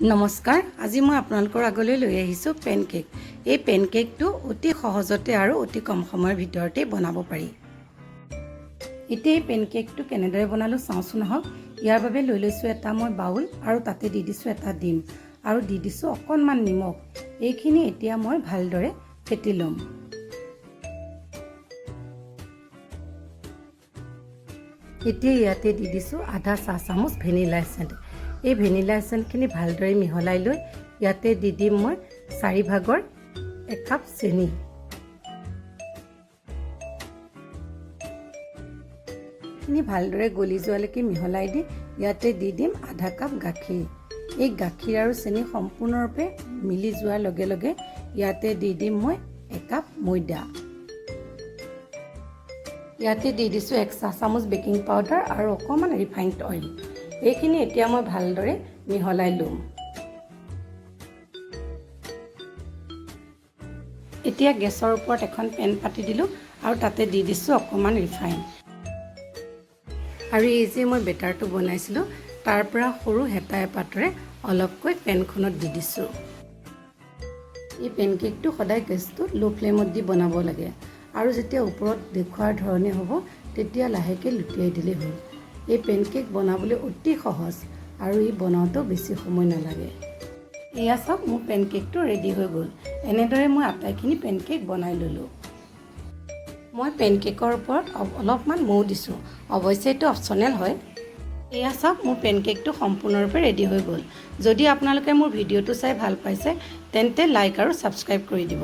নমস্কাৰ, আজি মই আপোনালোকৰ আগলৈ লৈ আহিছোঁ পেনকেক। এই পেনকেকটো অতি সহজতে আৰু অতি কম সময়ৰ ভিতৰতেই বনাব পাৰি। এতিয়া এই পেনকেকটো কেনেদৰে বনালোঁ চাওঁচোন আহক। ইয়াৰ বাবে লৈ লৈছোঁ এটা মই বাউল আৰু তাতে দি দিছোঁ এটা ডিম আৰু দি দিছোঁ অকণমান নিমখ। এইখিনি এতিয়া মই ভালদৰে ফেটি ল'ম। এতিয়া ইয়াতে দি দিছোঁ আধা চাহ চামুচ ভেনিলা এচেঞ্চ। এই ভেনিলা এচেঞ্চখিনি ভালদৰে মিহলাই লৈ ইয়াতে দি দিম মই 1/4 কাপ চেনি। খিনি ভালদৰে গলি যোৱালৈকে মিহলাই দি ইয়াতে দি দিম আধা কাপ গাখীৰ। এই গাখীৰ আৰু চেনি সম্পূৰ্ণৰূপে মিলি যোৱাৰ লগে লগে ইয়াতে দি দিম মই 1 কাপ ময়দা। ইয়াতে দি দিছোঁ 1 চাহ চামুচ বেকিং পাউডাৰ আৰু অকণমান ৰিফাইণ্ড অইল। এইখিনি এতিয়া মই ভালদৰে মিহলাই ল'ম। এতিয়া গেছৰ ওপৰত এখন পেন পাতি দিলোঁ আৰু তাতে দি দিছোঁ অকণমান ৰিফাইন। আৰু এই যে মই বেটাৰটো বনাইছিলোঁ, তাৰ পৰা সৰু হেতা এপাতেৰে অলপকৈ পেনখনত দি দিছোঁ। এই পেনকেকটো সদায় গেছটো ল' ফ্লেমত দি বনাব লাগে আৰু যেতিয়া ওপৰত দেখুওৱাৰ ধৰণে হ'ব, তেতিয়া লাহেকৈ লুটিয়াই দিলেই হ'ল। এই পেনকেক বনাবলৈ অতি সহজ আৰু ই বনাওঁতেও বেছি সময় নালাগে। এয়া চাওক, মোৰ পেনকেকটো ৰেডি হৈ গ'ল। এনেদৰে মই আটাইখিনি পেনকেক বনাই ল'লোঁ। মই পেনকেকৰ ওপৰত অলপমান মৌ দিছোঁ। অৱশ্যে এইটো অপশ্যনেল হয়। এয়া চাওক, মোৰ পেনকেকটো সম্পূৰ্ণৰূপে ৰেডি হৈ গ'ল। যদি আপোনালোকে মোৰ ভিডিঅ'টো চাই ভাল পাইছে, তেন্তে লাইক আৰু ছাবস্ক্ৰাইব কৰি দিব।